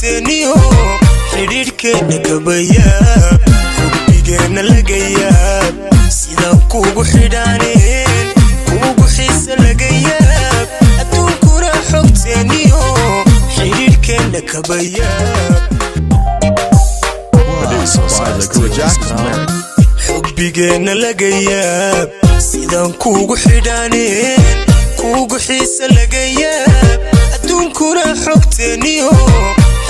Xogteeniyo xidhiidhkeenna kabayaab, xubbigeenna laga yaab, sidaan kuugu xidhaaneen kuugu xiisa laga yaab. Adduunkuna xogteeniyo xidhiidhkeenna kabayaab. Produced by Zakura Jackson Lyrics. Xubbigeenna laga yaab, sidaan kuugu xidhaaneen kuugu xiisa laga yaab. Adduunkuna xogteeniyo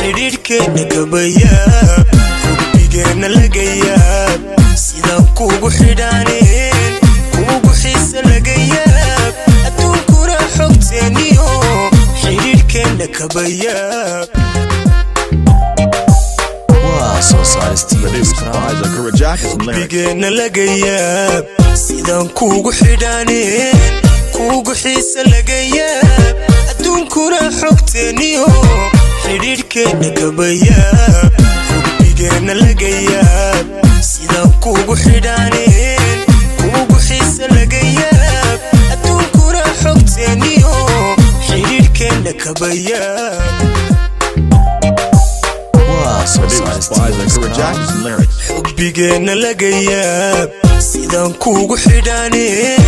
xidhiidhkeenna kabayaab, xubbigeenna laga yaab, sidaan kuugu xidhaaneen kuugu xiisa laga yaab. Adduunkuna xogteeniyo xidhiidhkeenna kabayaab. Waa soo saaristii Produced by Zakura Jackson Lyrics. Xubbigeenna laga yaab, sidaan kuugu xidhaaneen kuugu xiisa laga yaab. Adduunkuna xogteeniyo xidhiidhkeenna kabayaab, xubbigeenna laga yaab, sidaan kuugu xidhaaneen kuugu xiisa laga yaab. Adduunkuna xogteeniyo xidhiidhkeenna kabayaab. Waa soo Produced by saaristii Zakura Jackson Lyrics. Xubbigeenna laga yaab, sidaan kuugu xidhaaneen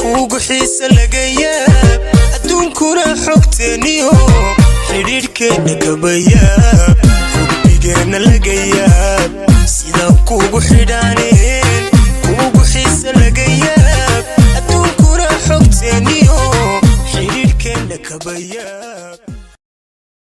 kuugu xiisa laga yaab. Adduunkuna xogteeniyo xidhiidhkeenna kabayaab, xubbigeenna laga yaab, sidaan kuugu xidhaaneen kuugu xiisa laga yaab. Adduunkuna xogteeniyo xidhiidhkeenna kabayaab.